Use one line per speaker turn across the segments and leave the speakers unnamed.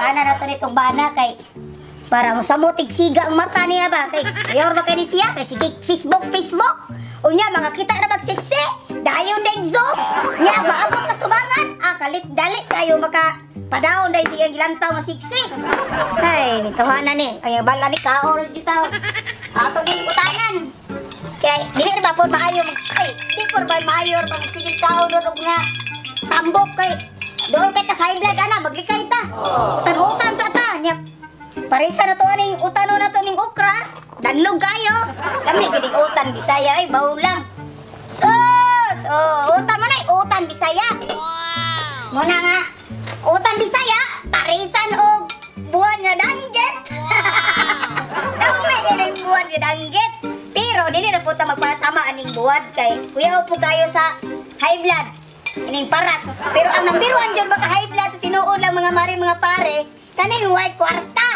Tawanan na to nitong bana kay para mo samutig siga ang mata niya ba kay mayor ba kay ni siya kay sige Facebook Facebook. Unya mga kita ra magsiksi dayon day Zoom. Nya maabot ka tubangan, ah kalit dali kayo maka padaon day siya gilantaw nga siksi. Ay, tawanan ni. Ay bala ni kaon jud taw. Ato din utanan. Kay dili ra ba po maayo mag ay di po ba maayo pag sige kaon og nga tambok kay doon kay ta sa high blood ana maglikay ta. Utan-utan sa ta nya. Parisa na to aning utano na to ning okra. Danlog kayo. Lami gid utan Bisaya ay bawo lang. Sus! Oh, utan mo na utan Bisaya. Wow. Muna nga utan Bisaya parisan og buwan nga danggit. Wow. Lami gid buwan nga danggit. Pero dili ra po ta magpatama aning buwan kay kuyaw po kayo sa high blood. Ining parat. Pero ang number 1 dyan baka high blood sa tinuod lang mga mare mga pare, kaning white kwarta.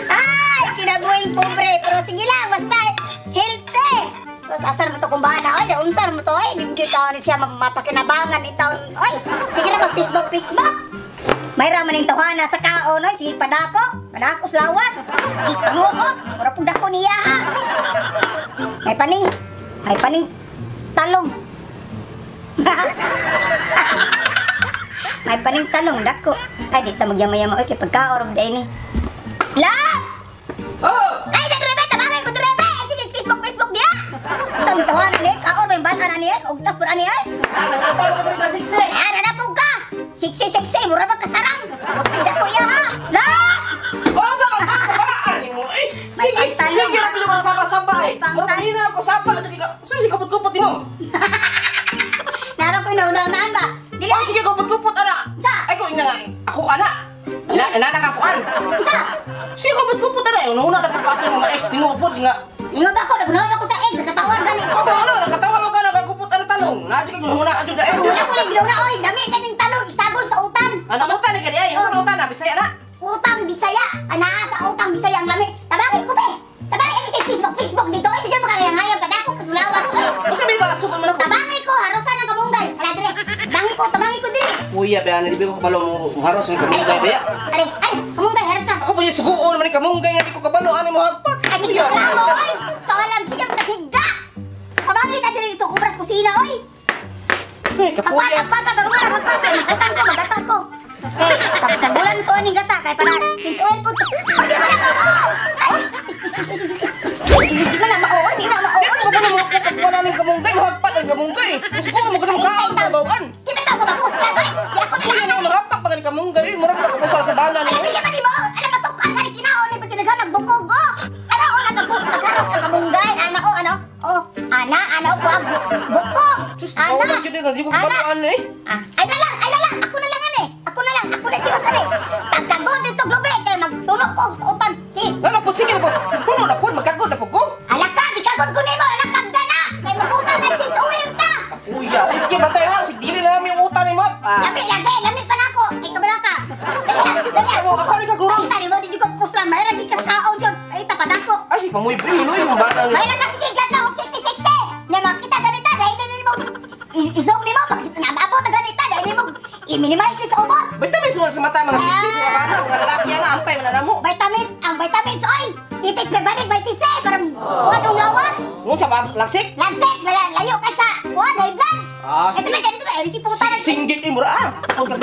Ay, kinabuhing pobre. Pero sige lang, basta healthy. So, asar mo to kung bana. Oy, naunsar mo to. Ay, hindi taon siya mapakinabangan itaon. Oy, sige ra mag Facebook, Facebook. May raman ning tawhana sa kaon. Oy, sige padako. Padako sa lawas. Sige panguot. Mura pong dako niya ha. May paning talong. May paning talong dako. Ay, di ta magyama-yama. Oy, kay pagkaon day ni. La!
Oh!
Ay, sa drebe, tabangay ko drebe. Ay, sige, Facebook, Facebook diya. Sa mitawanan ni, kaon may bata na ni, ugtas po na ni, ay.
Nagataw mo ka diri siksi.
Ay, nanapog ka. Siksi, siksi, mura ba kasarang? Magpinda ko iya, ha? La!
Oh, sa ka kabaan mo, eh. Sige, sige ra pilo saba-saba eh. Mura hina ako saba diri ka. Sa si kapot-kupot nimo?
Naro ko inauna-unaan ba? Dili.
Oh, sige kupot-kupot ana.
Sa?
Ay ko ina nga ako ana. Na na nakakuan.
Sa?
Sige kupot-kupot ana. Una na pud ato mga ex nimo pud nga.
Ingon ba ko nagunahon ako sa ex katawan gani ko.
Ano nakatawa mo ka nagkupot ana talong. Naa jud kay gunahuna adyo dae.
Wala ko ning ginauna oy, dami kaning talong isagol sa utan.
Ano utan ni kadi ay? Unsa utan na Bisaya na?
Utang Bisaya. Anaa sa utang Bisaya ang lami. Tabangin ko be. Tabangin sa Facebook, Facebook dito. Oy, sige makangayang padako kasulawas oy.
Unsa may ba sugod man ako?
Tabangin ko harusan ang kamunggay. Ala dire. Tabangin ko, tabangin ko dire.
Kuya ba ani di ko kabalo mo haros ang kamunggay ba ya?
Are, are, kamunggay harusan.
Ako pa yung suguon man ni kamunggay nga di ko kabalo ani mo hagpat.
Ay sige lang mo oy. Sa alam sige makahigda. Tabangin ta dire dito kubras kusina oy.
Kapuya.
Pagpata, pagpata, pagpata, magutang ko, magatang ko. Eh, tapos ang bulan ko aning gata kay para since oil po. Ay, di mo na mao. Ay, di mo na mao, di na mao.
Di ko kabalo mo kukuha ning kamunggay, mohagpat ang kamunggay. Suguon mo ganung kaon kabawan.
Kita ka mapus lang oy. Di ako na
lang. Ano marapak pa gani kamunggay, mura pa kabusal sa bana ni.
Ay, di man nimo. Alam ba to ang kinaon ni pagkinaghan nagbukog oh. Ano o nagkaros ang kamunggay, ana o ano? Oh, ana ana o kuag bukog.
Ana. Di ko kabalo eh.
Ay na lang, ay na lang. Ako na lang ani. Ako na lang, ako na tiwas ani. Pagkagod dito globe kay magtulo ko sa utan. Sige.
Ano po sige na po. Tulo na po, magkagod na po ko.
Alaka, gikagod ko nimo, alakag na. Kay magutan na chins oil ta.
Uya, ay sige batay ha, sige dili na nami yung utan nimo.
Lami lagi, lami pa nako. Ikaw bala ka. Dali ha, dali.
Ako ni kaguro.
Ay tani mo di jud ko puslan, mayra gi ka kaon jud. Ay ta padako.
Ay sige pamoy biloy yung bata ni.
Mayra ka sige ganda og sexy sexy. Nya makita ganita dahil nimo i-zoom nimo makita na maabot na ganita dahil nimo i-minimize sa ubos.
Vitamins mo sa mata mga sexy mga bana, mga lalaki ana ampay man namo.
Vitamins, ang vitamins oy. Itiks may banig may tise parang kuan ong lawas.
Unsa ba laksik?
Laksik, layo ka sa kuan high blood.
Ah,
ito ba dito ba si puta na.
Singgit mo ra ah. Ang bukan.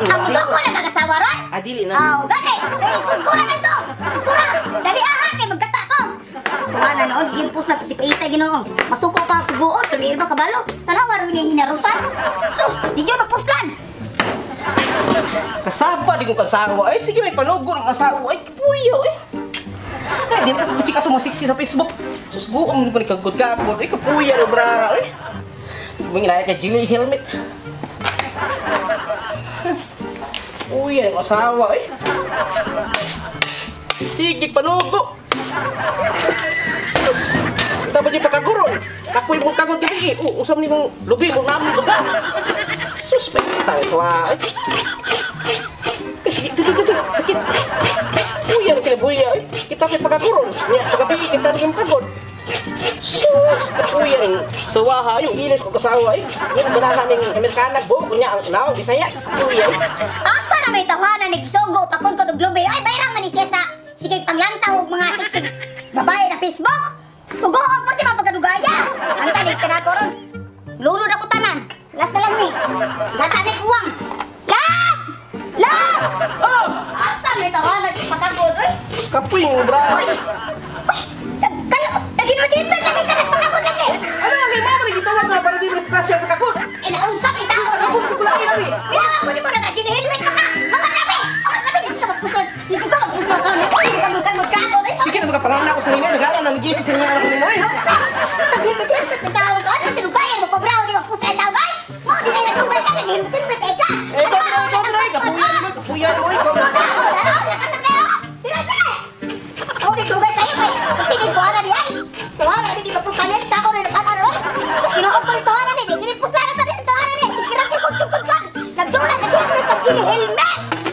Ang musuko na kagasawa ron.
Ah, dili na.
Ah, gani. Eh, kura nito. Kura. Dali aha kay maggata ko. Kumana noon impus na patipaitay Ginoo. Masuko ka suguon kay ba kabalo. Tanawa ra ni hinarusan. Sus, di jud mapuslan.
Kasaba di ko kasawa. Ay sige may panugo ng asawa. Ay kapuyo eh. Ay di na ko chika to mga sexy sa Facebook. Sus guom ko ni kagod kagod. Ay kapuya ro brara oy. Mga kay Jilly helmet. Uy, ang asawa eh. Sige panugo. Kita ba yung pagkaguron? Kapoy mong kagod gabi eh. Oh, usam ni mong lubi mong namin lugar. Sus, may tao sa eh. Sige, tutu, tutu, sakit. Uy, ano kinabuya eh. Kita pa pagkaguron. Nya, pagabi kita rin pagod. Sus, kapuya rin. Sawaha yung ilis ko kasawa ay. Yan ang ganahan ning Amerikana bo kunya ang naong Bisaya. Kapuya.
Asa na may tawanan ni Gisugo pakon ko lubi. Ay bayrang man ni siya sa sige panglantaw og mga siksik babae na Facebook. Sugo ang porti mapagkadugaya. Anta ni kinakoron. Lulod ako tanan. Last na lang ni. Gata ni kuwang. Lab! Lab!
Oh,
Asa may tawanan ni pakagod oy?
kapuy yung bra.
Oy! Uy! Nagkalo! Naginusilpin lagi ka nagpakagod lagi!
Ano ang mama ni gitawag na para di disgrasya sa kakod.
Inausap ni tao to.
Kakod ko lagi nabi.
Kuya, ako ni mo nagkasigil-helmet pa ka! Mga rabi! Mga rabi! Dito ka magpusod! Dito ka magpusod! Dito ka magkagod!
Sige na magapangalan ako sa inyo, nagawa ng GC sa inyo ako nimo eh. Eh, ikaw dre, kapuya mo, kapuya mo, ikaw.
Helmet!